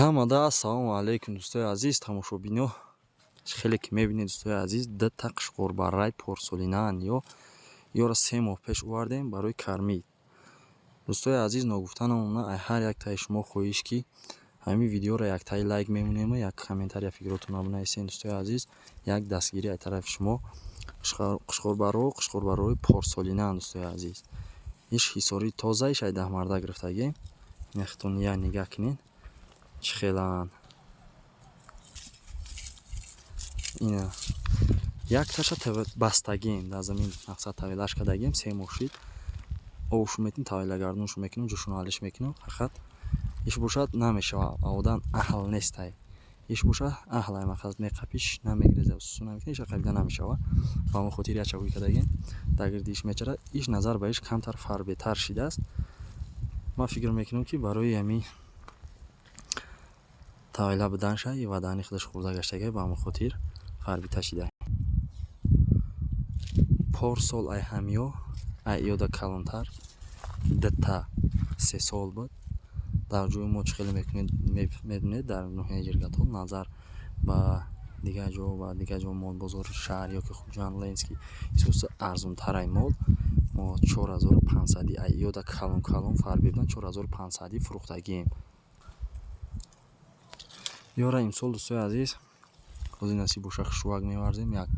Ҳамада ассалому алайкум, дӯстои азиз, тамошобино. Хеле ки мебинед, дӯстои азиз, дута қишқорбарраи порсолинаанд. Ё ёро 3 моҳ пеш овардем барои кормить. Дӯстои азиз, ногуфта намонад, ай ҳар яктаи шумо хоҳиш, ки ҳамин видеоро яктаи лайк мемонему як комментария фикротонро бинависед. Дӯстои азиз, як дастгирӣ аз тарафи шумо. Қишқорбарро, қишқорбаррои порсолинаанд, дӯстои азиз. Иш ҳисори тоза, иш ай даҳмарда гирифтагем. Яхтон я нигаҳ кунед, чӣ хелаанд. Ина якташа бастагем дар замин, мақсад, тавелаш кардагем, 3 моҳ шид. Овушу метем, тавелагардоншу мекунем, ҷӯшону алиш мекунем. Фақат иш бошад, намешава, одан аҳл нестай. Иш бошад, аҳлай, мақсад, меқапиш, намегиреза, сусу намекунад, иша қабида намешава. Ба ҳамон хотир яча ҳуй кардагем, дар гирди иш мечарад. Иш назар ба иш камтар фарбетар шидааст. Ман фикр мекунам, ки барои ҳамин тавела буданша и вадани худаш хӯрда гаштага, ба ҳамон хотир фарбита шида. Порсол ай ҳамё, ай иёда калонтар, дута 3 сол буд. Дар ҷои мо чӣ хеле мекунед, медонед, дар ноҳияи Ҷиргатол назар ба дигар ҷо ва дигар ҷо молбозори шаҳр ё ки Хуҷанд, Ленский исоса арзонтарай мол. Мо 4500-и, ай иёда калон калон фарбе будан, 4500-ӣ фурӯхтагием ёра. Имсол, дӯстои азиз, ҳозир насиб боша, хушрӯак меварзем. Як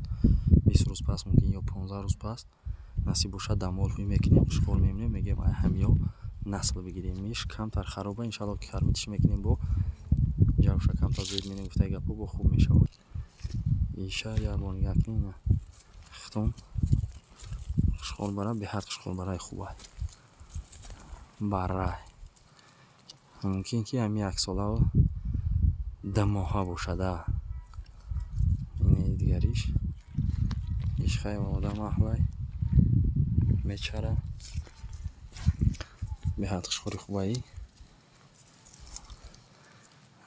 20 рӯз пас, мумкин, ё 15 рӯз пас, насиб бошад, дар мол ҳуй мекунем, қишқор мемонем, мегӯем, ай ҳамё насл бигирем. Иш камтар хароба, иншалло, ки кормить ш мекунем, бо ҷавша камтар зуд менем, гуфтаи гапҳо, бо хуб мешавад. Иша як бор нигаҳ кунед, хитон қишқорбара, беҳад қишқорбараи хубай баррай. Мумкин ки ҳами яксолаву 2 моҳа бошада. Ини дигариш, иш хай одам аҳлай, мечара, беҳад қишқори хубаи.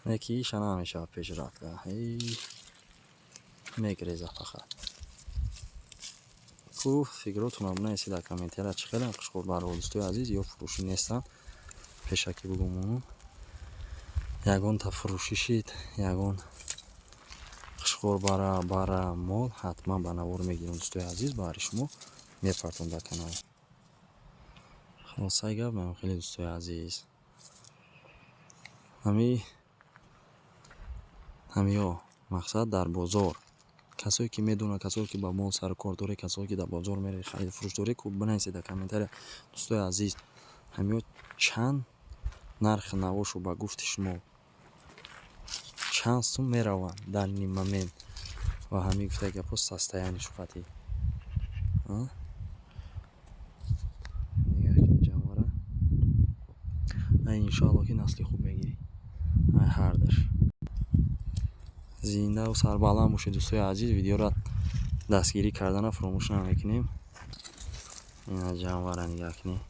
Яки иша намешавад пеш рафта, мегреза фақат. Хуб, фикротонро бинависед дар комментария, чӣ хеле қишқорбарро, дӯстои азиз. Ё фурӯшӣ нестанд, пешакӣ бугумонум. Ягонта фурӯшӣ шид, ягон қишқорбара бара мол, ҳатман ба навор мегирем, дӯстои азиз, баҳри шумо мепартом дар канал. Хулосаи гап меам, хеле, дӯстои азиз, ҳамиё, мақсад, дар бозор касое ки медонанд, касое ки ба мол сару кор доред, касое ки дар бозор меравед, хариду фурӯш доред, бинависед дар комментария, дӯстои азиз, ҳамиё чанд нархи навошу, ба гуфти шумо, чанд сум мераванд дар ин момент ва ҳамин гуфтаи гапҳо состояние шуқатӣ. Нигаҳ кунед ҷамоара. Иншоалло, ки насли хуб мегирӣ ай ҳардаш. Зиндаву сарбаланд бошед, дӯстои азиз. Видеоро дастгирӣ кардана фаромӯш намекунем. Ина ҷанвара нигаҳ кунед.